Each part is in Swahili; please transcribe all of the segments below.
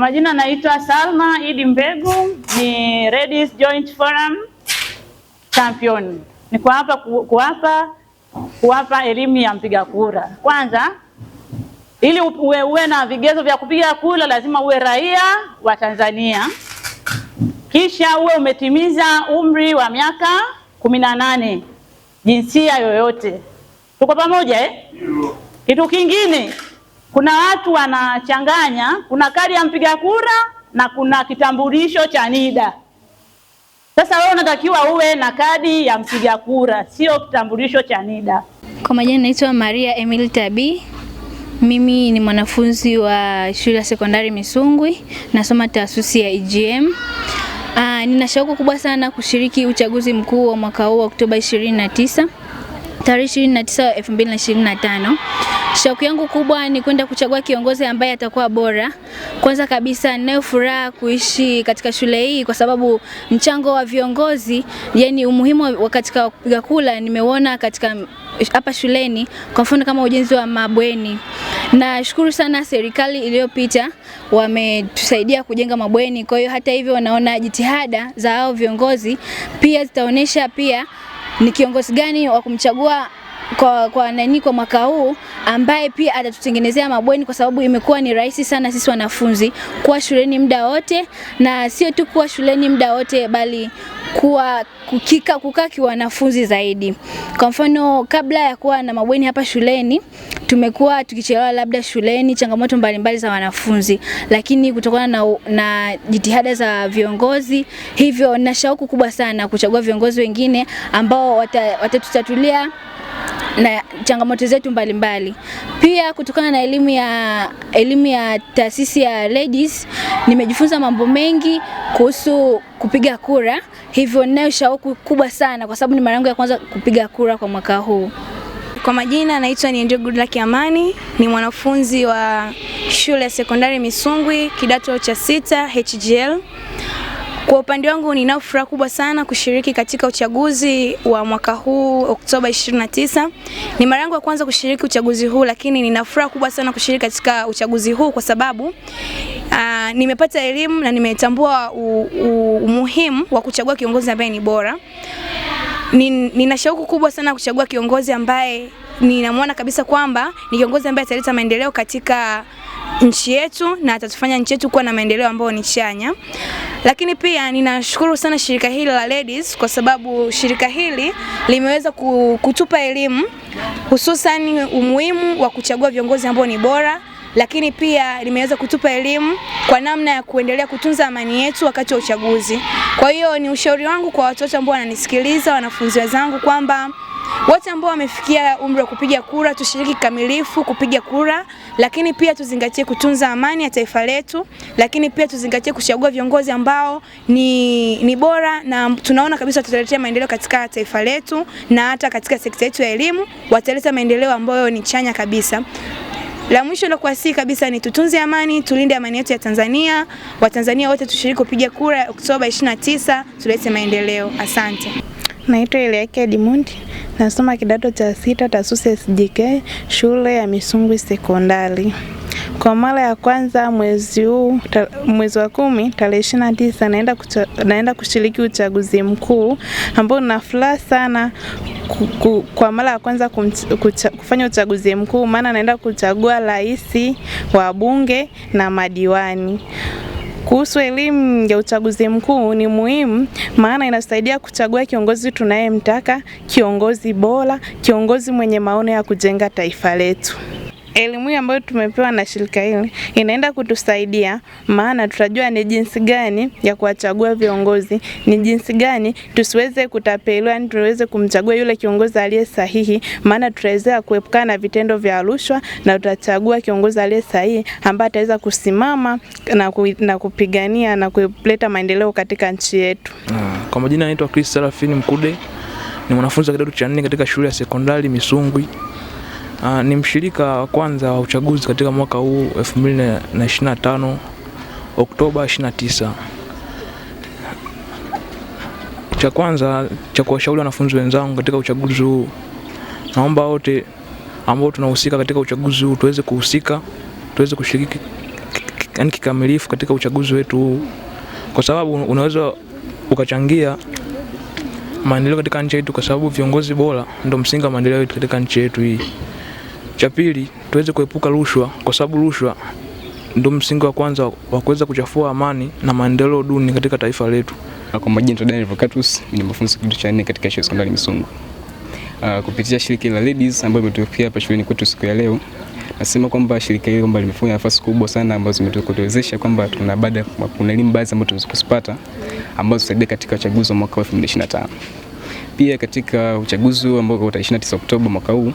Majina naitwa Salma Idi Mbegu, ni Ladies Joint Forum Champion. Niko hapa kuwapa elimu ya mpiga kura. Kwanza, ili uwe na vigezo vya kupiga kura lazima uwe raia wa Tanzania, kisha uwe umetimiza umri wa miaka 18, jinsia yoyote. Tuko pamoja eh? Kitu kingine, kuna watu wanachanganya, kuna kadi ya mpiga kura na kuna kitambulisho cha NIDA. Sasa wewe unatakiwa uwe na kadi ya mpiga kura, sio kitambulisho cha NIDA. Kwa majina naitwa Maria Emily Tabi. Mimi ni mwanafunzi wa shule ya sekondari Misungwi, nasoma taasisi ya EGM. Nina shauku kubwa sana kushiriki uchaguzi mkuu wa mwaka huu wa Oktoba 29, tarehe 29 2025. Shauku yangu kubwa ni kwenda kuchagua kiongozi ambaye atakuwa bora. Kwanza kabisa ninayo furaha kuishi katika shule hii kwa sababu mchango wa viongozi, yani umuhimu wa katika kupiga kura nimeuona katika hapa shuleni, kwa mfano kama ujenzi wa mabweni. Nashukuru sana serikali iliyopita wametusaidia kujenga mabweni. Kwa hiyo hata hivyo wanaona jitihada za hao viongozi pia zitaonesha pia ni kiongozi gani wa kumchagua kwa nani kwa mwaka huu ambaye pia atatutengenezea mabweni, kwa sababu imekuwa ni rahisi sana sisi wanafunzi kuwa shuleni muda wote, na sio tu kuwa shuleni muda wote, bali kuwa kukaa kiwanafunzi zaidi. Kwa mfano, kabla ya kuwa na mabweni hapa shuleni tumekuwa tukichelewa labda shuleni, changamoto mbalimbali za wanafunzi, lakini kutokana na jitihada za viongozi, hivyo na shauku kubwa sana kuchagua viongozi wengine ambao watatutatulia na changamoto zetu mbalimbali. Pia kutokana na elimu ya taasisi ya Ladies nimejifunza mambo mengi kuhusu kupiga kura, hivyo ninayo shauku kubwa sana kwa sababu ni mara yangu ya kwanza kupiga kura kwa mwaka huu. Kwa majina naitwa Niendio Goodluck Amani, ni mwanafunzi wa shule ya sekondari Misungwi kidato cha 6 HGL. Kwa upande wangu ninao furaha kubwa sana kushiriki katika uchaguzi wa mwaka huu Oktoba 29. Ni mara yangu ya kwanza kushiriki uchaguzi huu, lakini nina furaha kubwa sana kushiriki katika uchaguzi huu kwa sababu nimepata elimu na nimetambua umuhimu wa kuchagua kiongozi ambaye ni bora. Nina shauku kubwa sana kuchagua kiongozi ambaye ninamwona kabisa kwamba ni kiongozi ambaye ataleta maendeleo katika nchi yetu na atatufanya nchi yetu kuwa na maendeleo ambayo ni chanya. Lakini pia ninashukuru sana shirika hili la Ladies kwa sababu shirika hili limeweza kutupa elimu hususan umuhimu wa kuchagua viongozi ambao ni bora, lakini pia limeweza kutupa elimu kwa namna ya kuendelea kutunza amani yetu wakati wa uchaguzi. Kwa hiyo ni ushauri wangu kwa watoto ambao wananisikiliza, wanafunzi wenzangu, kwamba wote ambao wamefikia umri wa kupiga kura tushiriki kikamilifu kupiga kura, lakini pia tuzingatie kutunza amani ya taifa letu, lakini pia tuzingatie kuchagua viongozi ambao ni bora na tunaona kabisa tutaletea maendeleo katika taifa letu na hata katika sekta yetu ya elimu wataleta maendeleo ambayo ni chanya kabisa. La mwisho la kuwasihi kabisa ni tutunze amani, tulinde amani yetu ya Tanzania. Watanzania wote tushiriki kupiga kura Oktoba 29, tulete maendeleo. Asante. Naitwa Eliaki Edmund, nasoma kidato cha 6 taasisi SJK, shule ya Misungwi Sekondari. Kwa mara ya kwanza mwezi huu, mwezi wa 10 tarehe 29 naenda kushiriki uchaguzi mkuu ambao nina furaha sana kwa mara ya kwanza kufanya uchaguzi mkuu, maana naenda kuchagua rais, wabunge na madiwani. Kuhusu elimu ya uchaguzi mkuu ni muhimu, maana inasaidia kuchagua kiongozi tunayemtaka, kiongozi bora, kiongozi mwenye maono ya kujenga taifa letu. Elimu hii ambayo tumepewa na shirika hili inaenda kutusaidia, maana tutajua ni jinsi gani ya kuwachagua viongozi, ni jinsi gani tusiweze kutapeliwa, yani tuweze kumchagua yule kiongozi aliye sahihi, maana tutaweza kuepukana na vitendo vya rushwa na tutachagua kiongozi aliye sahihi ambaye ataweza kusimama na kupigania na kuleta maendeleo katika nchi yetu. Kwa majina naitwa Chris Serafini Mkude, ni mwanafunzi wa kidato cha 4 katika shule ya sekondari Misungwi. Ni mshirika wa kwanza wa uchaguzi katika mwaka huu 2025 Oktoba 29. Cha kwanza cha kuwashauri wanafunzi wenzangu katika uchaguzi huu, naomba wote ambao tunahusika katika uchaguzi huu tuweze kuhusika, tuweze kushiriki yani kikamilifu katika uchaguzi wetu huu, kwa sababu unaweza ukachangia maendeleo katika nchi yetu, kwa sababu viongozi bora ndio msingi wa maendeleo yetu katika nchi yetu hii. Cha pili, tuweze kuepuka rushwa, kwa sababu rushwa ndio msingi wa kwanza wa kuweza kuchafua amani na maendeleo duni katika taifa letu. Kwa majina naitwa Daniel Vocatus, ni mwanafunzi kidato cha 4 katika shule ya sekondari Misungwi. Kupitia shirika la Ladies ambayo imetokea hapa shuleni kwetu siku ya leo, nasema kwamba shirika hili kwamba limefanya nafasi kubwa sana ambazo zimetuwezesha kwamba tuna baada kuna elimu baadhi ambazo tunaweza kuzipata ambazo zitasaidia katika uchaguzi wa mwaka 2025. Pia katika uchaguzi ambao utakuwa 29 Oktoba mwaka huu,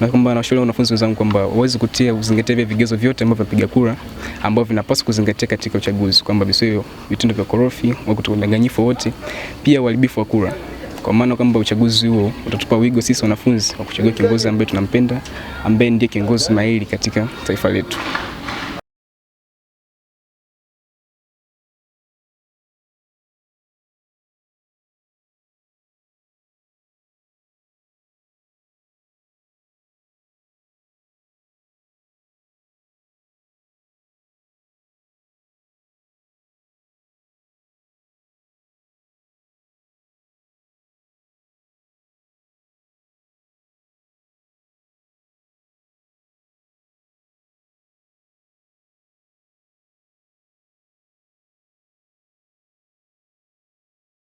na kwamba nawashauri wanafunzi wenzangu kwamba waweze kutia kuzingatia vile vigezo vyote ambavyo wapiga kura ambavyo vinapaswa kuzingatia katika uchaguzi, kwamba visiwe vitendo vya korofi au kutodanganyifu wote, pia uharibifu wa kura, kwa maana kwamba uchaguzi huo utatupa wigo sisi wanafunzi wa kuchagua kiongozi ambaye tunampenda, ambaye ndiye kiongozi mahiri katika taifa letu.